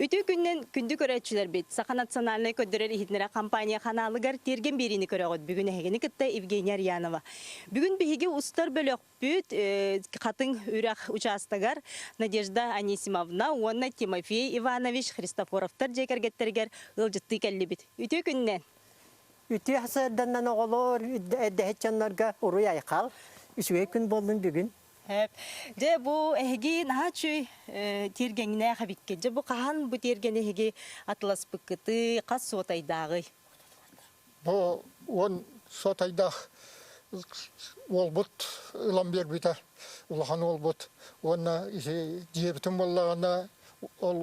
Үтүө күнүнэн күндү көрөөччүлэрбит! Саха национальнай көрдөрөр иһитиннэрэр компания ханаалыгар тиэргэн биэриини көрөҕүт. Бүгүн эһигини кытта Евгения Арьянова. Бүгүн биһиги устар бөлөхпүт Хатыҥ Үрэх учаастагар Надежда Анисимовна уонна Тимофей Иванович Христофоровтар дьиэ кэргэттэригэр ыалдьыттыы кэллибит. Үтүө күнүнэн! Үтүө сарсыарданнан оҕолоор, эрдэһит дьоннорго уруй-айхал! Үчүгэй күн буоллун бүгүн. Һэп. Дьэ, бу эһиги наһаа үчүгэй тиэргэҥнээх эбиккит. Дьэ, бу хаһан бу тиэргэни эһиги атыласпыккытый, хас суотайдааҕый? Бу 10 суотайдаах уолбут ылан биэрбитэ, улахан уолбут. Уонна ити дьиэбитин буоллаҕына, ол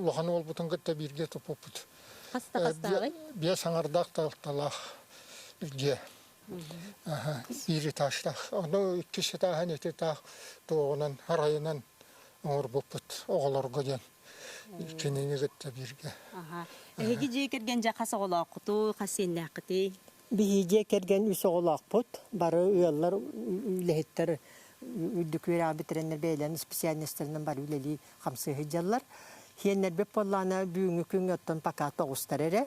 улахан уолбутун кытта бииргэ туппуппут. Хаста хастааҕый? Биэс аҥардаах талталаах дьиэ. Биир этажтаах. Ону иккис этааһын ити таах туоҕунан арайынан оҥорбуппут оҕолорго диэн. Кинини кытта бииргэ. Эһиги дьиэ кэргэн дьэ хас оҕолооххутуй, хас сиэннээххитий? Биһиги дьиэ кэргэн үс оҕолоохпут. Бары ыаллар, үлэһиттэр үрдүк үөрэҕи бүтэрэннэр бэйэлэрин специальностарынан бары үлэлии хамсыы сылдьаллар. Сиэннэрбит буоллаҕына бүгүҥҥү күҥҥэ оттон пока тоҕустар эрэ.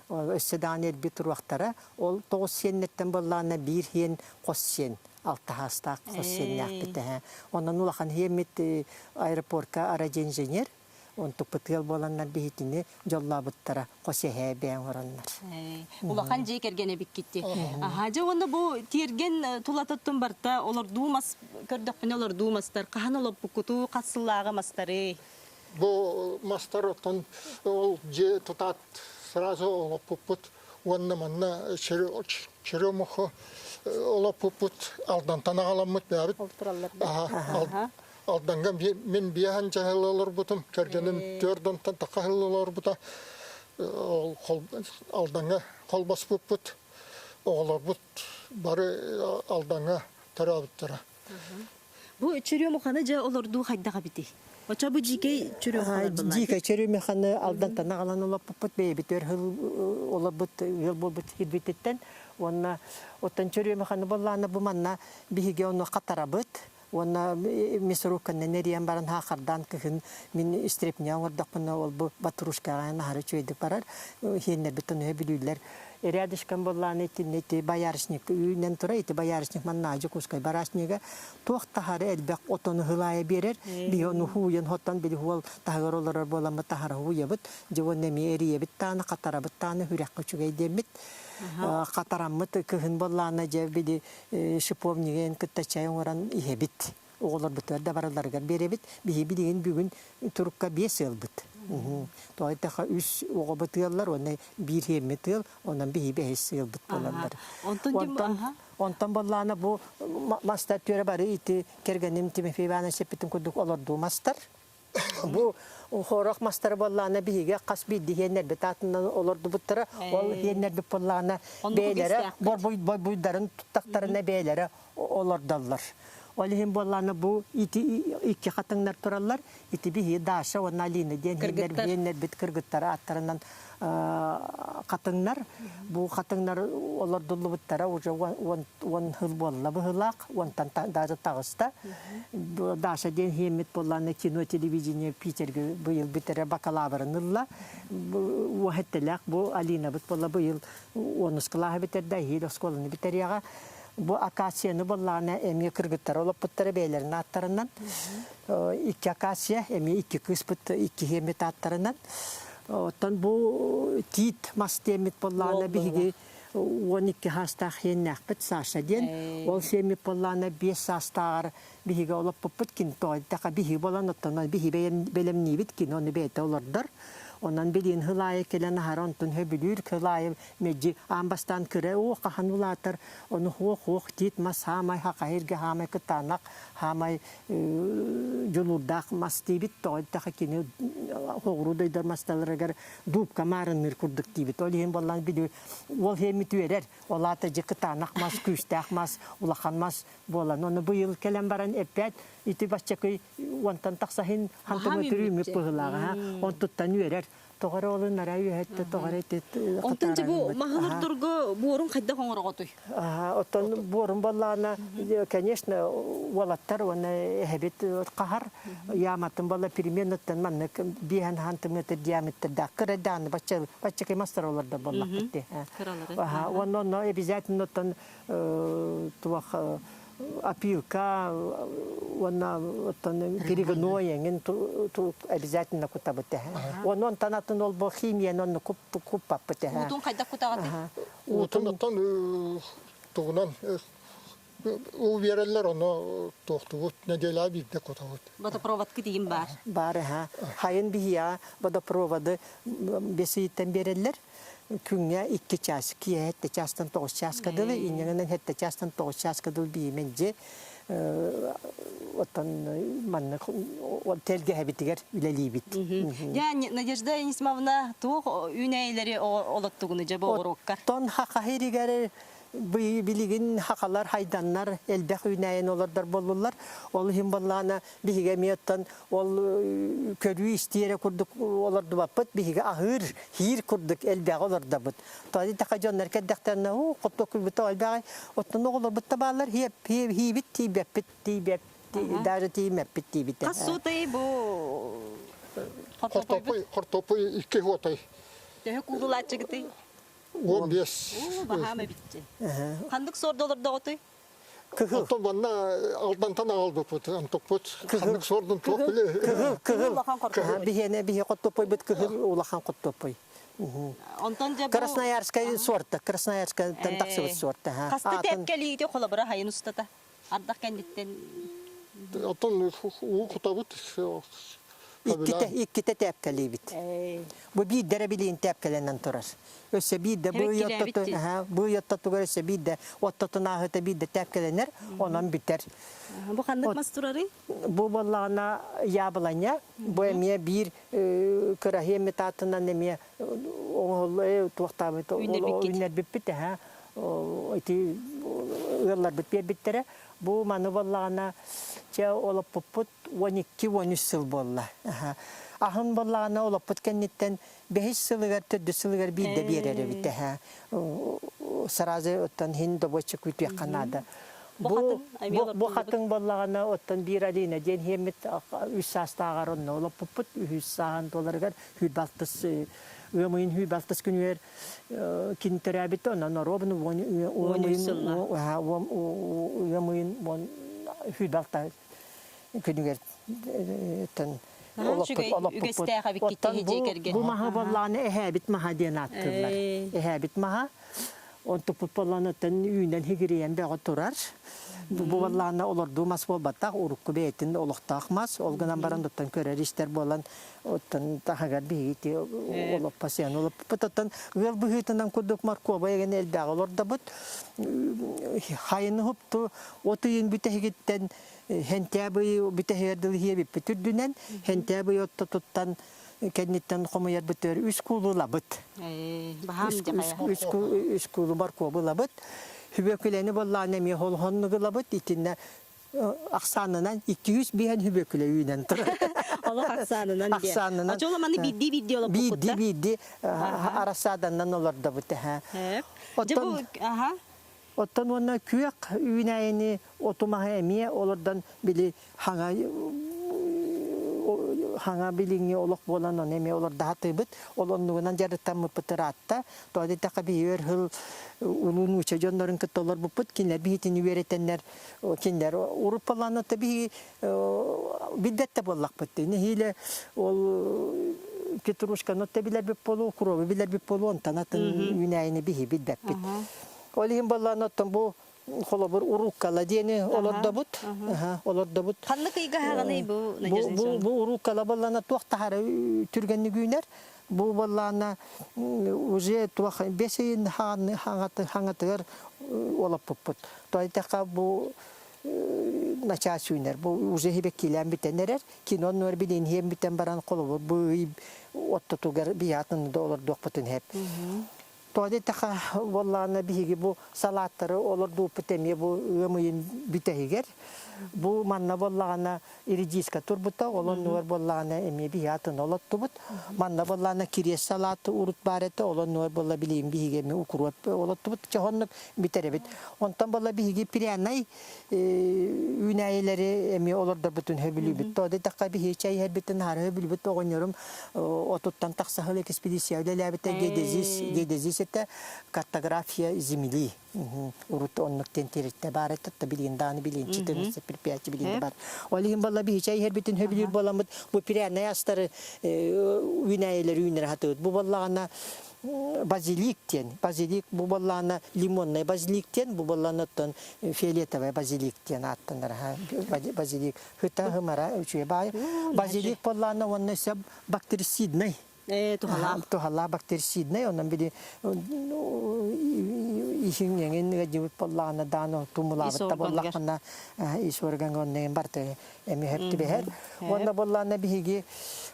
Өссө даҕаны эрбит туруохтара. Ол 9 сиэннэртэн буоллаҕына биир сиэн хос сиэн, алта саастаах хос сиэннээхпит эһэ. Онон улахан сиэммит аэропорка радиоинженер. Онтукпут ыал буоланнар биһитини дьоллообуттара хос эһээ бэйэҥ ороннор. Улахан дьиэ кэргэн эбиккитти. Аха, дьэ уонна бу тиэргэн тулатыттан барта олордуу мас көрдөхпүнэ олордуу мастар хаһан олоппуккуту хас сыллааҕы мастары? Бу мастар оттон ол дьиэ тутаат сразу олоппуппут уонна манна черемуху олоппуппут Алдантан аҕаламмыт бэйэбит. Алданга мин биэһэн дьаһыл олорбутум, кэргэним түөрт тахха сыл олорбута. Алданга холбоспуппут, оҕолорбут бары Алданга төрөөбүттэрэ. Бу черемуханы дьэ олордуу хайдах эбитий? Очо бу дьиикэй черемухалар былаати? Дьиикэй черемуханы Алдантан аҕалан олоппуппут бэйэбит өр сыл олорбут ыал буолбут сирбититтэн уонна оттон черемуханы буоллаҕына бу манна биһиги ону хатарабыт уонна мясорубканан эрийэн баран хаахардаан кыһын мин стрепня оҥордохпуна ол бу ватрушкаҕа наһары үчүгэйдик барар иһиэннэрбит тонуһа бүлүүлэр рядышком буоллаҕына итиннэ ити боярышник үүнэн турар ити боярышник маннааҕы Дьокуускай барашнига туох таһары элбэх отону хылаайа биэрэр биһи ону хууйан хотон били уол таһыгар олорор буоламмыт таһара хууйабыт дьэ уонна эмиэ эрийэбит тааны хатарабыт тааны үрэххэ үчүгэй диэммит хатараммыт кыһын буоллаҕына дьэ били шиповнигын кытта чай оҥорон иһэбит оҕолорбутугар да барыларыгар биэрэбит биһи билигин бүгүн турукка биэс ыалбыт тоҕо эттэххэ үс оҕобут ыаллар уонна биир иэммит ыал онон биһи бэһис ыалбыт буолаллар онтон онтон буоллаҕына бу мастар түөрэ бары ити кэргэним Тимофей Иванович эппитин курдук олордуу мастар Бу хорох мастары буоллаҕына биһиги хас биирдии иһиэннэрбит аатынан олордубуттара. Ол иһиэннэрбит буоллаҕына бэйэлэрэ борбуйдарын туттахтарына бэйэлэрэ олордоллор. Ол иһин буоллаҕына бу ити икки хатыҥнар тураллар. Ити биһиги Даша уонна Алина диэн иһиэннэрбит кыргыттар ааттарынан хатыҥнар. Бу хатыҥнар олордуллубуттара уже 10 сыл буолла быһыылаах, уонтан даже таҕыста. Даша диэн иһиэммит буоллаҕына кино, телевидение Питергэ быйыл бүтэрэ бакалаврын ылла. Уоһэттэлээх бу Алинабыт буолла быйыл онус кылааһы бүтэрдэ, эһиил оскуоланы бүтэриэҕэ. Бу акацияны буоллаҕына эмиэ кыргыттара олоппуттара бэйэлэрин ааттарынан. Икки акация, эмиэ икки кыыспыт икки иһиэммит ааттарынан. Оттон бу тиит мас диэммит буоллаҕына биһиги 12 саастаах сиэннээхпит Саша диэн. Ол сиэммит буоллаҕына 5 саастааҕар биһиги олоппуппут кин тоҕо биһиги буолан оттон биһи бэлэмниибит кини ону бэйэтэ олордор. Онон билиин сыл аайы кэлэн аһара онтун сөбүлүүр кыл аайы мэлдьи аан бастаан кыра оо хаһан улаатар ону хуох-хуох тиит мас хаамай хахаһиргэ хаамай кытаанах хаамай дьулуурдаах мас диибит тоҕо диэтэххэ кини хоҕуруу дойдор масталарыгар дуупка маарынныыр курдук диибит ол иһин буоллаан били уол иһэммит үөрэр ол аата дьэ кытаанах мас күүстээх мас улахан мас буолан ону быйыл кэлэн баран эппэт Ити баччакый уонтан тахсаһын хантымы түрүүмүк быһылааҕа онтуттан үөрэр. Тоҕо эрэ олун нара үөһэттэ тоҕо эрэ ити Онтон дьэ бу маһын ордорго буорун хайдах оҥороҕотуй? Оттон буорун боллаана, конечно, уолаттар уонна эһэбит хаһар яматын болла переменныттан маннык биэһэн сантиметр диаметрдаах кыра дааны бачча баччакай мастар олордор боллахпыт дии. Уонна онно обязательно оттон туох опилка уонна оттон перегной эҥин обязательно кутабыт Уонна онтон атын ол бу химияны онно куппаппыт Уутун хайдах кутаҕытый? Уутун оттон тугунан уу биэрэллэр, ону туохтубут, нэдиэлэҕэ биирдэ кутабыт. Водопроводка тиийин баар. Баар аха. Хайын биһиэҕэ водопроводы бэс ыйыттан биэрэллэр. Күҥҥэ 2 чаас, киэһэ 7 чаастан 9 чааска дылы, инньэнэн 7 чаастан 9 чааска дылы биимэн дьиэ оттон маннык тэлгэһэбитигэр үлэлиибит. Дьэ, Надежда Анисимовна, туох үүнээйилэри олоттугуну дьэ бу оҕуруоккар? Оттон хахаһиригэр билигин хахалар хайданнар элбэх үүнээйин олордор буоллулар. Ол иһин буоллаҕына биһиги эмиэ оттон ол көрүү истии эрэ курдук олордубаппыт, биһиги аһыыр, хиир курдук элбэҕи олордобут. Тоҕо диэтэххэ дьоннор кэлдэхтэринэ, уу, хоттуоккуйбут элбэҕи, оттон оҕолорбут да бааллар, хиибит тиийбэппит, тиийбэп, даже тииймэппит диибит. Хас суотай бу хортоппуй? Хортоппуй икки хуотай. Төһө куулулааччыгытый? 15. Уу, баһаам эбитчи. Ханнык суорда олордоҕутуй? Кыһыл. Оттон манна Алдантан аҕалбыппыт, онтукпут ханнык суордун туох билэ. Кыһыл, кыһыл. Улахан хортоппуй. Биһиэнэ биһи хоттоппойбут кыһыл улахан хоттоппой. Онтон дьэ бу Красноярскай суорта, Красноярскайтан тахсыбыт суорта. Хаста тэпкэлиити холобура хайын устата? Ардах кэнниттэн Оттон уу кутабыт. Иккитэ, иккитэ тээпкэлиибит. Бу биирдэрэ билиин тээпкэлэнэн турар. Өссө биирдэ бу ый оттоту, бу ый оттотугар өссө биирдэ оттотун ааһыта биирдэ тээпкэлэнэр, онон бүтэр. Бу ханнык мас турарый? Бу буоллаҕына яблоня, бу эмиэ биир кыраһыа метатынан эмиэ оҥоһуллу туохтаабыт үүннэрбиппит эһэ ити ыалларбыт биэрбиттэрэ. Бу маны буоллаҕына чэ олоппуппут 12-13 сыл буолла. Аһын буоллаҕына олоппут кэнниттэн бэһис сылыгар, төрдүс сылыгар биирдэ биэрэр эбит эһэ. Сразу оттон хин добуочча күүтүөххэ наада. Бу, бу хатыҥ буоллаҕына оттон биир Алина диэн иһиэммит үс саастааҕар онно олоппуппут. Үһүс сааһын туоларыгар 106 ыам ыйын 106 күнүгэр кини төрөөбүт онон оруобуна ыам ыйын ыам ыйын 106 күнүгэр олоппуппут. Оттон бу маһы буоллаҕына эһээбит маһа диэн ааттыыллар. Эһээбит маһа. Онтуппут буоллаҕына оттон үүнэн хигириэн бөҕө турар. Бу буоллаҕына олордуу мас буолбатах, урукку бэйэтин олохтоох мас. Ол гынан баран оттон көрөр-истэр буолан оттон таһыгар биһиги олоппос сыан олоппут. Оттон ыал быһыытынан курдук моркуоба эгэн элбэҕи олордобут. Хайыны хупту от ыйын бүтэһигиттэн хэнтээбый бүтэһигэр дылы иһиэбиппит үрдүнэн хэнтээбый оттотуттан кэнниттэн хомуйарбытыгар үс куулу ылабыт. Үс куулу моркуобу ылабыт. Хүбөкүлэни боллаан эмиэ холхоннук ылабыт. Итиннэ ахсаанынан 200 биһэн хүбөкүлэ үүнэн турар. Олох ахсаанынан диye. Ахсаанынан. Очоло маны биирдии биирдии олоппуккутта? Биирдии биирдии арассааданнан олордобут. Оттон, Оттон уонна күөх үүнээйини оту-маһы эмиэ олордон били хаҥа хаҥа билиҥҥи олох буолан ону эмиэ олордоһатыыбыт. Ол оннугунан дьарыктаммыппыт ыраатта. Тоҕо диэтэххэ биһиги өр сыл улуу нуучча дьоннорун кытта олорбуппут. Кинилэр биһитини үөрэтэннэр кинилэр урут буоллаҕына биһиги билбэт да буоллахпыт. Нэһиилэ ол петрушканы да билэрбит буолуо, укробу билэрбит буолуо, онтон атын үүнээйини биһи билбэппит. Ол иһин буоллаҕына оттон бу холобур урууккала диэни олордобут. Олордобут. Ханнык ыйга аһаҕаный бу Надежда Бу бу урууккала буоллаҕына туох таһара түргэнник үүнэр. Бу буоллаҕына уже туох бэс ыйын хаҥатыгар олоппуппут. То эттэххэ бу начаас үүнэр. Бу уже хибэккилээн бүтэн эрэр. Кино нуор билин иһэн бүтэн баран холобур бу ый оттотугар биһаатын да олордуохпутун хэп. Тоҕо диэтэххэ, буоллаҕына биһиги бу салааттары олордубуппут эмиэ бу ыам ыйын бүтэһигэр. Бу манна буоллаҕына редиска турбута, ол оннугар буоллаҕына эмиэ биһи атын олоттубут. Манна буоллаҕына кириэс салааты урут баар этэ, ол оннугар буолла билигин биһиги эмиэ укроп олоттубут. Чэ, оннук бүтэрэбит. Онтон буолла биһиги прянай үүнээйилэри эмиэ олордорбутун сөбүлүүбүт. Тоҕо диэтэххэ биһиги чэй иһэрбитин аһара сөбүлүүбүт оҕонньорум отуттан тахса сыл экспедиция үлэлээбитэ геодезис геодезис этэ картография земли урут оннук диэн тэрилтэ баар этэ билигин даҕаны билигин 14 предприятие билигин бар. Ол иһин буолла биһи чэй иһэрбитин сөбүлүүр буоламмыт бу прянай астары үүнээйилэри үүннэрэ сатыыбыт. Бу буоллаҕына базилик диэн. Базилик бу буоллаҕына лимонный базилик диэн, бу буоллаҕына оттон фиолетовый базилик диэн ааттанар. Базилик хыта хымара үчүгэй баай. Базилик буоллаҕына уонна өссө бактерицидный. Туһалаах. Туһалаах бактерицидный, онон били иһиҥ эҥин ыадьыбыт буоллаҕына дааны тумулаабыт да буоллаххына ис орган оннугун барыта эмиэ сөп түбэһэр. Уонна буоллаҕына биһиги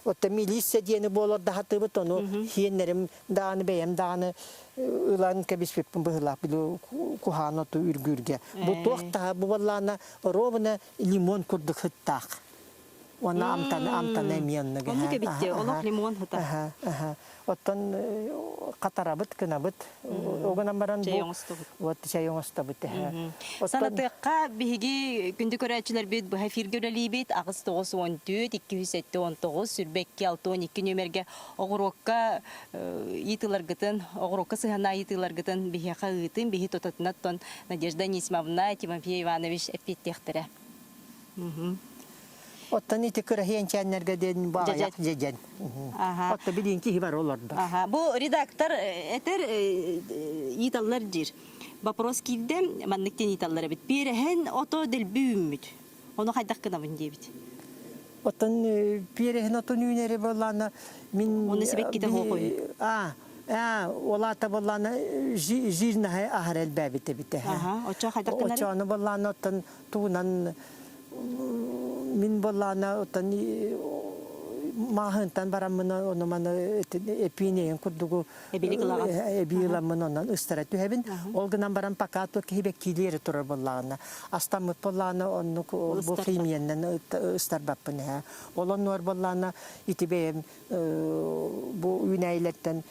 оттон милиция диэни буолар да сатыыбыт, ону сиэннэрим даҕаны бэйэм даҕаны ылан кэбиспиппин быһыылаах били куһаҕан оту үргүүргэ. Бу туох таһа бу буоллаҕына ровно лимон курдук сыттаах. Уонна амтана амтана эмиэ оннук. Оннук эбит олох лимон сыта. Оттон хатарабыт, гынабыт. Ол гынан баран Чэй бу оҥостобут. вот чэй оҥостобут. Санатыахха, биһиги күндү көрөөччүлэрбит быһа эфиргэ үлэлиибит. 8 9 14 279 22 62 нүөмэргэ оҕуруокка ыйытыыларгытын, оҕуруокка сыһыаннаах ыйытыыларгытын биһиэхэ ыытын, биһи тутатына оттон Надежда Анисимовна, Тимофей Иванович эппиэттиэхтэрэ. Оттон ити кыраһыанчааннарга диэн баҕайах дьэдьэн. Отто билин киһи бар олордо. Бу редактор этэр ыыталлар диир. Вопрос киирдэ, маннык диэн ыыталлар эбит. Пиэрэһин ото дэлби үүммүт. Ону хайдах гынабын диэбит. Оттон пиэрэһин отун үүнэри буоллаана мин Оны сибэккитэ хоохой. А, а, олаата буоллаана жирнаһы аһар элбээбит эбит. Аха, оччо хайдах гынары? Оччону буоллаана оттон тугунан мин буоллаана оттон маахынтан бараммын ону маны эпиинэйин курдугу Эбилик ылаҕын. эбии ыламмын онон ыстара түһэбин. Ол гынан баран пока то киһи бэккиилиэри турар буоллаҕына. Астаммыт буоллаҕына оннук бу химиянан ыстарбаппын эһэ. Ол оннугар буоллаҕына ити бэйэм бу үүнээйилэртэн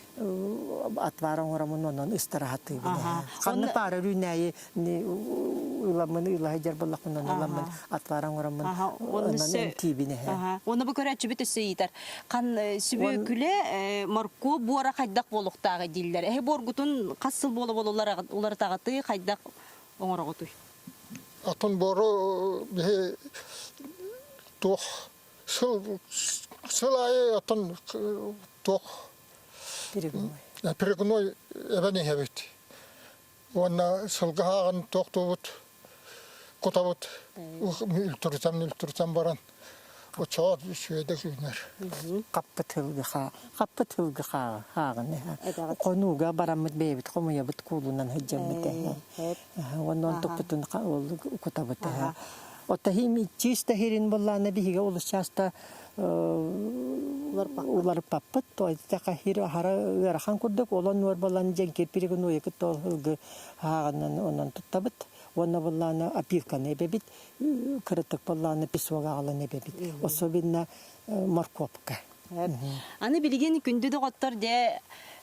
отвар оҥоромун онон ыстара сатыыбын эһэ. Ханна паарар үүнээйи ыламмын ыла сылдьар буоллахпына онон ыламмын отвар оҥороммун онон эмтиибин эһэ. Уонна бу көрөөччүбүт өссө ыйытар. Хан сүбүөкүлэ моркуоп буора хайдах буолуохтааҕый дииллэр. Эһи буоргутун хас сыл буола буола уларытаҕытый, хайдах оҥороҕутуй? Атын буору биһи туох сыл сыл аайы атын туох Перегной. Перегной эбэн иһэбит. Уонна сылгы ааҕан туохтуубут, кутабыт, үлтүрүтэн үлтүрүтэн баран оччоҕо үчүгэйдик үүнэр. Хаппыт сылгы хаппыт сылгы хааҕын хонууга бараммыт бэйэбит хомуйабыт куулунан сылдьаммыт эһэ. Уонна онтукпутун кутабыт эһэ. Оттон чисто хирин буллаана биһиги олус часто уларыппаппыт. Хир аһара ыарахан курдук, олон нуорбалан дьэҥкир перегнойы кытта ол ылгы ааҕынан онон туттабыт. Уонна буллаана опилканы эбэбит, кыратык буллаана песок аҕалан эбэбит. Особенно моркуопка. Аны билигин күндү доҕоттор дьэ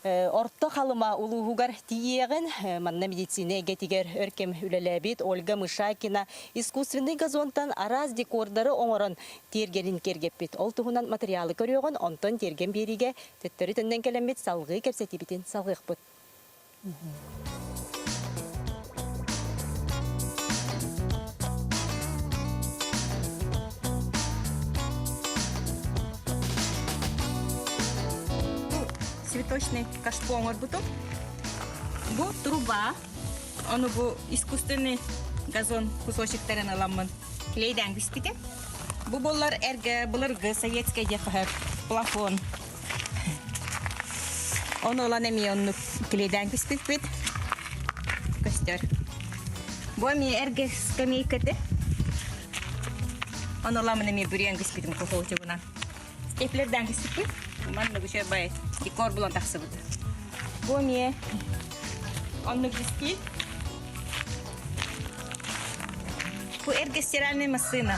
Орто Халыма улууһугар тиийиэҕин манна медицина эйгэтигэр өр кэм үлэлээбит Ольга Мышакина искусственный газонтан араас декордары оҥорон тиэргэнин киэргэппит. Ол туһунан материалы көрүөҕүн, онтон тиэргэн биэриигэ төттөрү төннөн кэлэммит салҕыы кэпсэтиибитин салҕыахпыт. Цветочный кашпо оҥорбутум. Бу труба, ону бу искусственный газон кусочектарын ыламмын клейдээн биспитим. Бу боллар эргэ былыргы советскай диэххэ плафон. Ону ылан эмиэ оннук клейдээн түспүппүт. Көстөр. Бу эмиэ эргэ скамейкаты. Ону ыламын эмиэ бүрүйэн түспүтүм кухолчугунан. Степлердээн түспүппүт. Маннык үчүгэй декор булан тахсыбыт. Бу эмиэ. Оннук дискит. Бу эргэ стиральная массыына.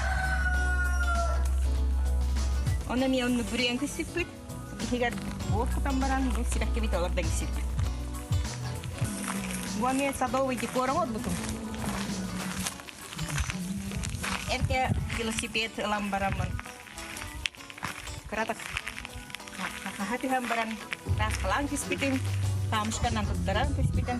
Оны эмиэ оннук бүрүйэн көстүппүт. Иһигэр буор кутан баран бу сибэккибит олордон кисиппит. Бу эмиэ садовый декор оҥорбутум. Эргэ велосипед ылан бараммын кыратык хаһа түһэн баран тааскалаан түспүтүм, таамышканан туттаран түспүтүм.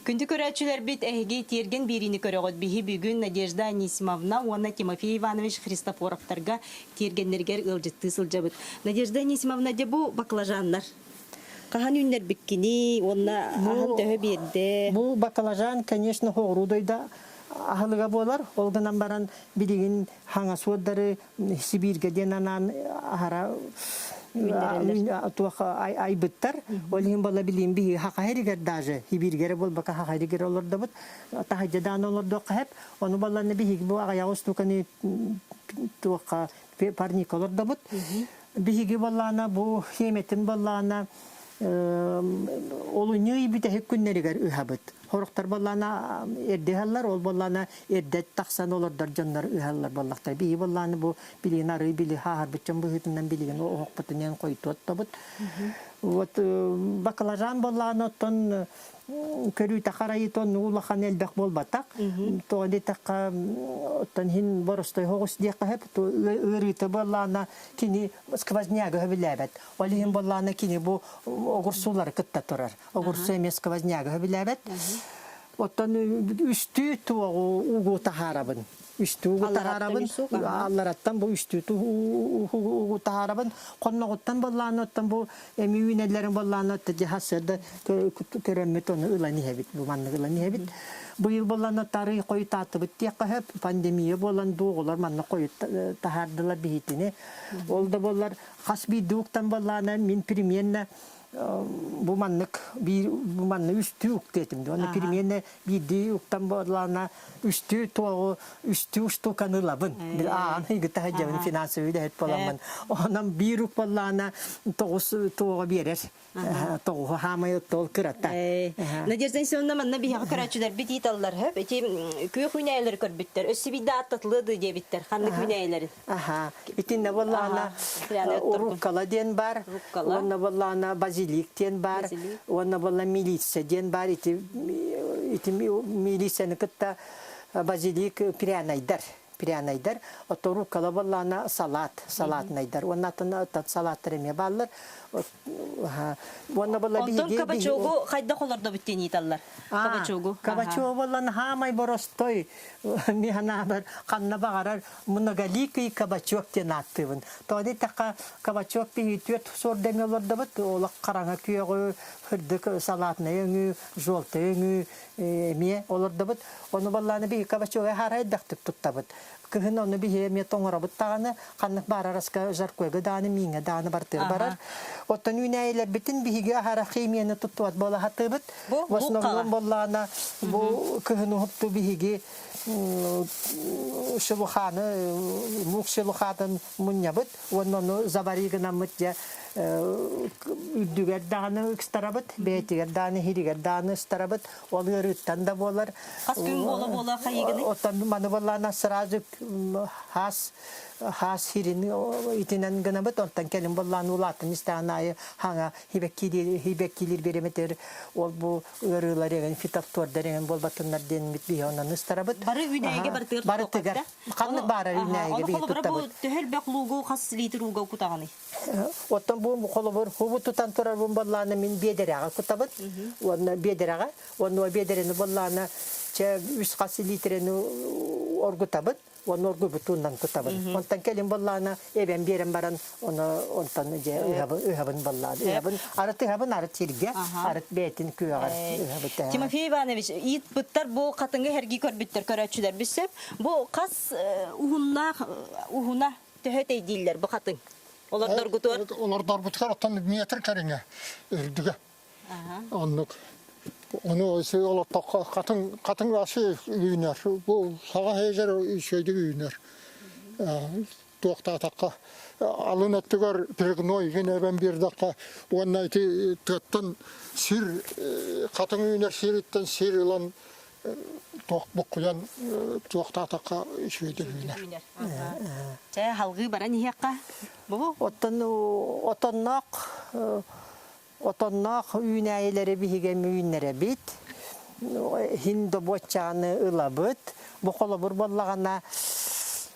Күндү көрөөччүлэрбит, эһиги тиэргэн биэриини көрөҕүт. Биһи бүгүн Надежда Анисимовна уонна Тимофей Иванович Христофоровтарга тиэргэннэригэр ыалдьыттыы сылдьабыт. Надежда Анисимовна, дьэ бу баклажаннар хаһан үүннэрбиккиний уонна аһан төһө биэрдэ? Бу баклажан, конечно, хоҕуруу дойду аһылыга буолар. Ол гынан баран билигин хаҥа суордары Сибииргэ диэн анаан аһара туох айбыттар. Ол иһин буола билиим биһи хахаһыригэр даже Сибииргэрэ буолбака хахаһыригэр олордобут. Таһырдьа дааны олордуохха хэп. Ону балланы биһиги бу аҕыйах устуканы туохха парник олордобут. Биһиги боллаана бу хиэметин боллаана олунньу бүтэһик күннэригэр ыһабыт. Хорохтор боллаана эрдэ ыһаллар, ол боллаана эрдэ тахсан олордор дьоннор ыһаллар боллахтар. Биһи боллааны бу билигин арыы били хааһарбыт дьон быһыытынан билигин оһохпутунан хойутуоттобут. Вот баклажан боллаана оттон көрүүтэ харайыта оннук улахан элбэх буолбатах. Тоҕо диэтэххэ, оттон иһин боростой соҕус диэххэ сөп. Ыарыыта буоллаҕына кини сквозняга сөбүлээбэт. Ол иһин буоллаҕына кини бу огурсуулары кытта турар. Огурсу эмиэ сквозняга сөбүлээбэт. Оттон үстүү туоҕу угу таһаарабын. Үстүү угу таһаарабын. Аллараттан бу үстүү угу таһаарабын. Хонноҕуттан буоллаҕына оттон бу эми үүнэллэрин буоллаҕына дьаһасыарда көрөммүт ону ылан иһэбит. Бу маннык ылан иһэбит. Быйыл буоллаҕына тарый хойутаатыбыт диэххэ сөп. Пандемия буолан дуу оҕолор манна хойут таһаардылар биһитини. Ол да буоллар хас биирдии уктан буоллаҕына мин примерно бу маннык биир бу маннык үстүү укта этим уонна перемене биирдии уктан буоллаҕына үстүү туоҕу үстүү штуканы ылабын бил аан ыйгыта сылдьабын финансовый үлэһит буоламмын онон биир ук буоллаҕына тоҕус туоҕу биэрэр тоҕуһу хаамай оттол кырата Надежда Анисимовна манна биһиэхэ көрөөччүлэрбит ыыталлар хөп ити күөх үүнээйилэри көрбүттэр өссө биирдэ ааттатылыа дуу диэбиттэр ханнык үүнээйилэрин Аха. Итиннэ буоллаҕына руккола диэн бар, уонна буоллаҕына базилик диэн бар, уонна буолла милиция диэн бар. Ити ити милицияны кытта базилик прянайдар прянайдар. Ото руккола буоллаҕына салат, салатнайдар. Уонна атын салаттар эмиэ бааллар. Уонна буолла Онтон кабачогу хайдах олордобут диэн ыыталлар. Кабачогу. Кабачогу буоллан хаамай боростой миһанаабар ханна баҕарар многоликий кабачок диэн ааттыыбын. Тоҕо диэтэххэ, кабачок биһиги түөрт суордаҥы олордобут. Олох хараҥа күөҕү, сырдык салатнай өҥү, желтый өҥү эмиэ олордобут. Ону баллааны биһиги кабачогы аһара элбэхтик туттабыт. Кыһын ону биһиги эмиэ тоҥоробут даҕаны, ханнык баарар аска жаркойга даҕаны, мииҥҥэ даҕаны бартыыр барар. Оттон үүнээйилэрбитин биһиги аһара химияны туттубат буола сатыыбыт. В основном боллаана бу кыһын уһукту биһиги шелуханы лук шелухатын мунньабыт уонна ону завари гынаммыт дьэ үрдүгэр даҕаны ыкстарабыт бэйэтигэр даҕаны иһиригэр даҕаны ыстарабыт ол ыарыыттан да буолар хас күн буола буола хайыгыный оттон маны буоллаана сразу хас хаас хирин итинэн гынабыт онтон кэлин буоллаан улаатан истэҕин аайы хаҥа хибэккиилир бириэмэтигэр ол бу ыарыылар эҥин фитофтордар эҥин буолбатыннар диэн биһи онон ыстарабыт. Бары үүнээйигэ барытыгар барытыгар ханнык баарар үүнээйигэ биһи туттабыт. Төһө элбэх луугу хас литр ууга кутаҕыный? Оттон бу холобур хубу тутан турарбын боллаана мин биэдэрэҕэ кутабыт. Уонна биэдэрэҕэ уонна биэдэрэни боллаана чэ үс хас литрени оргутабыт. Уонна оргуйбутунан тутабын. Онтон кэлин боллаана эбэн биэрэн баран ону онтон дьэ ыһабын боллаан. Ыһабын арыт ыһабын арыт сиргэ, арыт бэйэтин күөҕэр ыһабыт. Тимофей Иванович, иитпыттар бу хатыҥы эргий көрбүттэр көрөөччүлэр бүссөп. Бу хас уһуннаах уһуна төһө тэйдииллэр бу хатыҥ? Олордоргутугар? Олордорбутугар оттон метр кэриҥэ үрдүгэ. Оннук. Ону олохтоххо хатыҥ хатыҥ асы үүнэр. Бу саҕа һээдэр үчүгэйдик үүнэр. туохтаатахха алын өттүгэр перегной гин эбэн биэрдэххэ уонна ити тыаттан сир хатыҥ үүнэр сириттэн сир ылан туох буккуйан туохтаатахха үчүгэйдик үүнэр. Чэ, халгыы баран иһиэххэ. Бу Оттон отонноох отонноох үүнээйилэри биһиги үүннэрэбит. Иһин добуоччааны ылабыт. Бу холобур буоллаҕына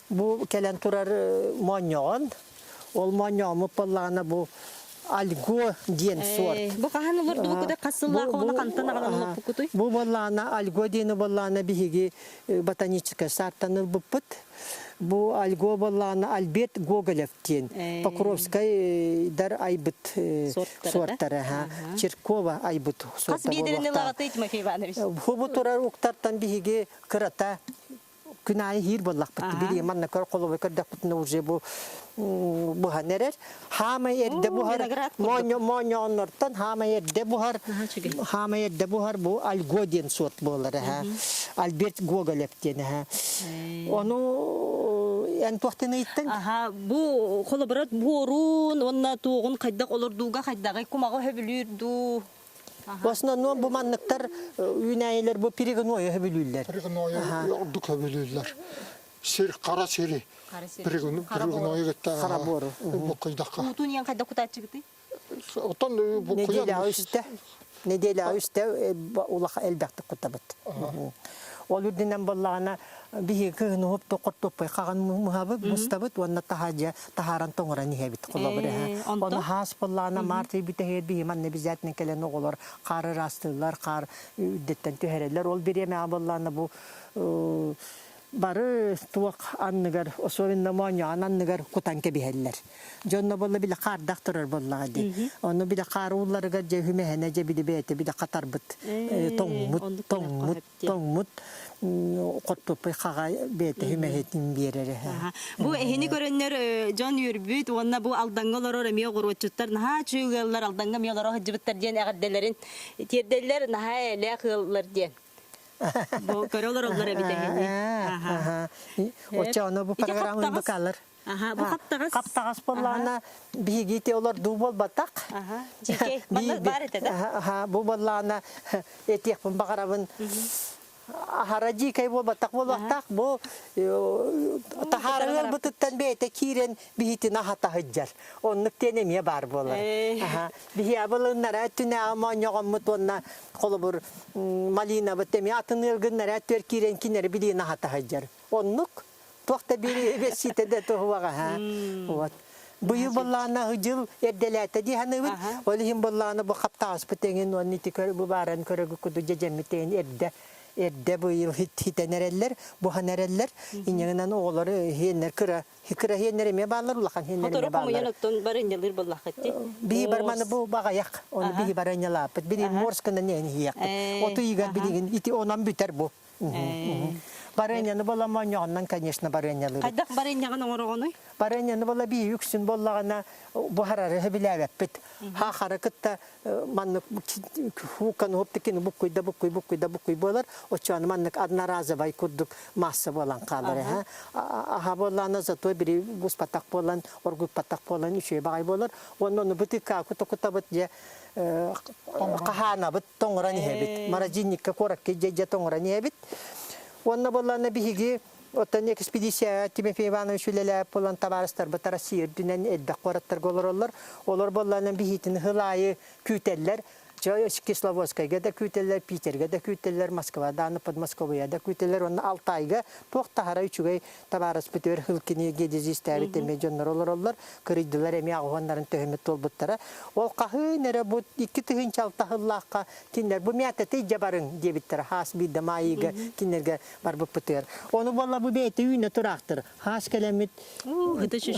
бу кэлэн турар моонньоҕон Ол моонньооммут буоллаҕына бу альго диэн суорт. Бу хаһан олордубуккутай хас сыллаах уонна хантан аҕалан олорбуккутуй? Бу буоллаҕына альго диэни буоллаҕына биһиги ботаническай саартан ылбыппыт. Бу альго буоллаҕына Альберт Гоголев диэн Покровскайдар айбыт суортара, Черкова айбыт Хас суорта биэдэрин буолуохтаах. ылаҕытый Тимофей Иванович? Бу турар уктартан биһиги кырата күн аайы иһиир буоллахпыт. Били манна көр холобур көрдөхпүтүнэ уже бу буһан эрэр. Хаамай эрдэ буһар моонньооннортон хаамай эрдэ буһар хаамай эрдэ буһар бу Альго диэн суорт буолар эһэ. Альберт Гоголев диэн эһэ. Ону эн туохтан ыйыттыҥ? Аха, бу холобура буорун уонна туоҕун хайдах олордууга хайдаҕый кумаҕы хөбүлүүр дуу? В основном бу манныктар үүнээйилэр бу перегнойу сөбүлүүллэр. Перегнойу ордук сөбүлүүллэр. Сир, хара сири. Перегнойу кытта Хара буору. буккуйдахха. Уутун иэн хайда кутааччыгытый? Оттон буккуйан Неделя үстэ. Неделя үстэ улахан элбэхтик кутабыт. Ол үрдүнэн буоллаҕына биһиги кыһын уһуп тохтоппой хаҕан муһабыт, мустабыт уонна таһаадьа таһааран тоҥорон иһэбит холобур эһэ. Ону хаас буоллаҕына март ый бүтэһигэр биһи манна обязательно кэлэн оҕолор хаар ыраастыыллар, хаар үрдүттэн түһэрэллэр. Ол бириэмэҕэ буоллаҕына бу бары туох анныгар, особенно моонньоҕон анныгар кутан кэбиһэллэр. Дьонно буолла били хаардах турар буоллаҕа дии. Ону били хаар уулларыгар дьэ үһүмэһэнэ дьэ били бэйэтэ били хатарбыт, тоҥмут, тоҥмут тоҥмут хортуоппуй хаҕа бэйэтэ үмэһитин биэрэр эһэ. Бу эһини көрөннөр дьон үөрбүт уонна бу Алдаҥҥа олорор эмиэ оҕуруотчуттар наһаа үчүгэй ыаллар Алдаҥҥа эмиэ олоро сылдьыбыттар диэн эҕэрдэлэрин тиэрдэллэр наһаа элээх ыаллар диэн. Бу көрө олороллор эбит эһини. Оччоҕуна бу программаны быкалар. Аха, бу хаптаҕас. Хаптаҕас буоллаҕына биһиги ити олордуу буолбатах. Аха, дьиикэй. Манна баар этэ да? Аха, бу буоллаҕына этиэхпин баҕарабын аһара дьиикэй буолбатах буолуохтаах. Бу таһаарыгар бытыттан бэйэтэ киирэн биһитин аһата сылдьар. Оннук диэн эмиэ баар буолар. Аха, биһи абылыннара өттүнээҕи моонньоҕоммут уонна холобур малинабыт эмиэ атын ыалгыннара өттүгэр киирэн кинилэри билиин аһата сылдьар. Оннук Туох да биир бэссиитэ да туһуаҕа Вот. Быйыл боллаана дьыл эрдэлээтэ дии саныыбын. Ол иһин боллаана бу хаптаҕаспыт эҥин уонна ити бу бааран көрөгү куду дьэдьэммит эҥин эрдэ эрдэ быйыл хитэн эрэллэр, буһан эрэллэр. Инньэгинэн оҕолор иһиэннэр кыра кыра иһиэннэр эмиэ бааллар, улахан иһиэннэр Хотору эмиэ бааллар. хомуйан оттон барынньалыыр буоллаххыт дии. Биһи барманы бу баҕайах, ону биһи барынньалааппыт. Билигин морсканан иһэн иһиэхпит. Оту ыйыгар билигин ити онон бүтэр бу. Барыанньаны буола моонньоҕоннон, конечно, барыанньалыыбыт. Хайдах барыанньаҕын оҥороҕунуй? Барыанньаны буола биир үксүн буоллаҕына буһарары сөбүлээбэппит. Хаахары кытта маннык хуукканы хуптыкины буккуйда буккуй буккуйда буккуй буолар. Оччону маннык одноразовай курдук масса буолан хаалар эһэ. Аха буоллаҕына зато бири буспатах буолан, оргуппатах буолан үчүгэй баҕай буолар. Уонна ону бытыыкка кутабыт дьэ хаһаанабыт тоҥорон иһэбит. Морозильникка куоракка дьэ тоҥорон иһэбит. Уонна буоллаҕына биһиги оттон экспедицияҕа Тимофей Иванович үлэлээбит буолан табаарыстарбыт Россия үрдүнэн элбэх куораттарга олороллор. Олор буоллаҕына биһиитин сыл аайы күүтэллэр. Кисловодскайга да күүтэллэр, Питергэ да күүтэллэр, Москвада, Подмосковье да күүтэллэр. Уонна Алтайга туох таһара үчүгэй табаарыспыт өр сыл кини геодезистээбит эмиэ дьоннор олороллор. Кырыйдылар эмиэ аҕыһуоннарын төһөмүт туолбуттара. Ол хаһыын эрэ бу 2006 сыллаахха кинилэр бу мээтэти илдьэ барыҥ диэбиттэрэ хаас биирдэ маайыыга кинилэргэ барбыппытыгар. Ону буолла бу бэйэтэ үүнэ тураахтыр. Хаас кэлэммит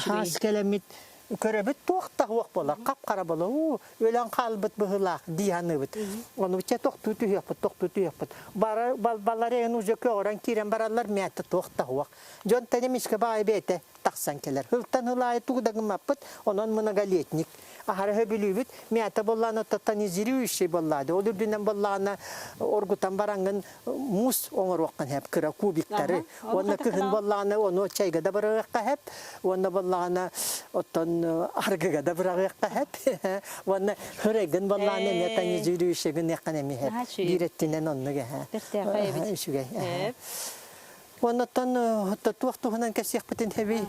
хаас кэлэммит көрөбүт туох да суох буолар хап-хара буолар уу өлөн хаалбыт быһыылаах дии саныыбыт. Ону чэ тохтуу түһүөхпүт, тохтуу түһүөхпүт. Бара баллар эйэн уже көҕөрөн киирэн бараллар мээттэ туох да суох. Дьон тэнэмискэ баҕайы бэйэтэ. тахсан кэлэр. Һылтан һыл аайы тугу да гыммаппыт, онон многолетник. Аһара сөбүлүүбүт. Мята буоллаҕына тонизирующий буоллаҕа. Ол үрдүнэн буоллаҕына оргутан бараҥҥын муус оҥоруоххун сөп, кыра кубиктары. Уонна кыһын буоллаҕына ону чайга да быраҕыахха сөп. Уонна буоллаҕына оттон аргыга да быраҕыахха сөп. Уонна хырайгын буоллаҕына эмиэ тонизирующий гыныаххын эмиэ сөп. Биир өттүнэн оннук эһэ. Үчүгэй. Оннуттан туох туһунан кэпсиэхпитин сөбүй?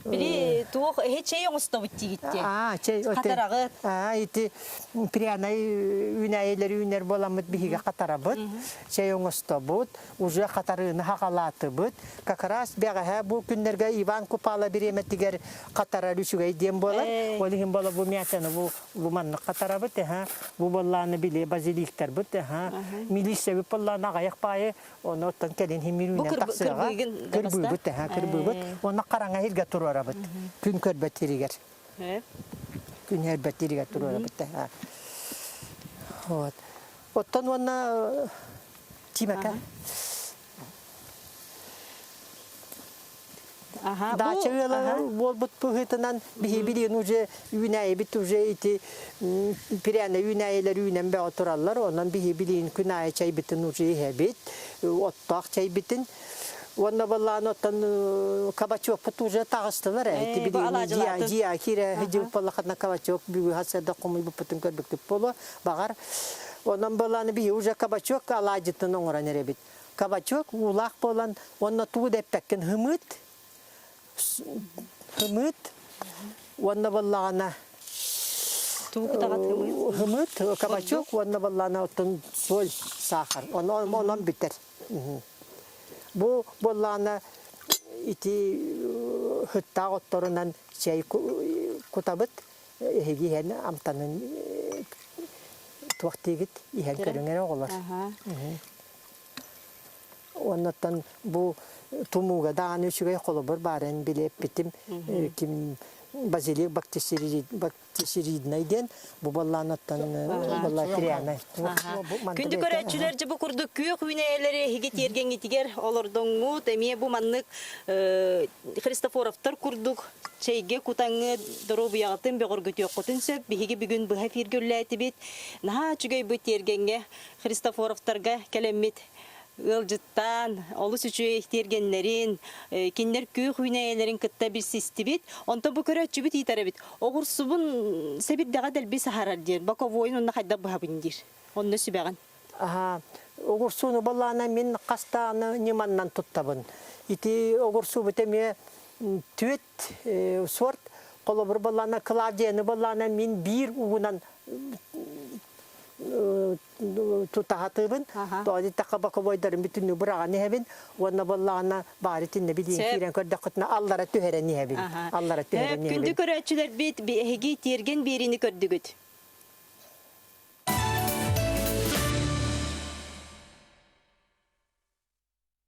Били туох эһи чэй оҥостобут диигиттиэн. Аа, чэй Хатараҕыт. Аа, ити прянай үүнээйилэр үүнэр буоламмыт биһиги хатарабыт. Чэй оҥостобут, уже хатарыыны хаҕалаатыбыт. Как раз бэҕэһээ бу күннэргэ Иван Купала бириэмэтигэр хатарар үчүгэй диэн буолар. Ол иһин буола бу мятаны бу бу маннык хатарабыт, эһэ. Бу буоллааны били базиликтарбыт, эһэ. Милиссэбит буоллааны аҕайах баайы Ону оттон кэлин химиирүүнэн тахсыаҕа. Кырбыыбыт, эһэ, кырбыыбыт. Уонна хараҥа иһиргэ туруорабыт. Күн көрбөт сиригэр. Күн көрбөт сиригэр туруорабыт, эһэ. Вот. Оттон уонна Тимэкэ. Даача ыала буолбут быһыытынан биһи билигин уже үүнээйибит уже ити пряно үүнээйилэр үүнэн бөҕө тураллар. Онон биһи билигин күн аайы чайбытын уже иһэбит, оттоох чайбытын. Уонна баллаан оттон кабачокпут уже таҕыстылар ээ. Ити билигин дьиа киирэ сидьыппаллахатына кабачок бүгү хасыарда хомуйбуппутун көрбүккүт буолуо. Баҕар онон балааны биһи уже кабачок алаадьытын оҥорон эрэбит. Кабачок уулаах буолан уонна тугу да эппэккин һымыыт һымыыт уонна буоллаҕына Тугу кутаҕыт һымыыт? Һымыыт, кабачок уонна буоллаҕына оттон соль, сахар. Онон, онон бүтэр. Бу буоллаҕына ити һыттаах отторунан чэй кутабыт. Эһиги иһэн амтанын туох диигит иһэн көрүҥ эрэ оҕолор. Оннуттан бу тумууга даҕаны үчүгэй холобур баарын билиэппитим ким базилик бактисериднай диэн бу боллаанаттан болла пряный. Күндү көрөөччүлэр дьэ бу курдук күөх үүнээйилэри эһиги тиэргэҥҥитигэр олордоҥҥут эмиэ бу маннык Христофоровтар курдук чэйгэ кутаҥҥыт, доруобуйаҕытын бөҕөргөтүөххүтүн сөп. Биһиги бүгүн быһа эфиргэ үлэлээтибит. Наһаа үчүгэй бу тиэргэҥҥэ Христофоровтарга кэлэммит ыалдьыттаан, олус үчүгэй тиэргэннэрин, кинилэр күөх үүнээйилэрин кытта билсистибит. Онтон бу көрөөччүбүт ыытар эбит. Оҕурсубун сэбирдэҕэ дэлби саһарар диэн, боковойун онно хайдах быһабын диир. Онно сүбэҕин. Аһаа, оҕурсууну балаана мин хастааны ньыманнан туттабын. Ити оҕурсуубут эмиэ түөт сорт холобур балаана Клавдияны балаана мин биир угунан тутаһатыыбын. Тоҕо диэтэххэ боковойдарын бүтүннүү быраҕан иһэбин уонна буоллаҕына баары итиннэ билиэн киирэн көрдөххүтүнэ аллара түһэрэн иһэбин. Аллара түһэрэн иһэбин. Күндү көрөөччүлэрбит, эһиги тиэргэн биэриини көрдүгүт.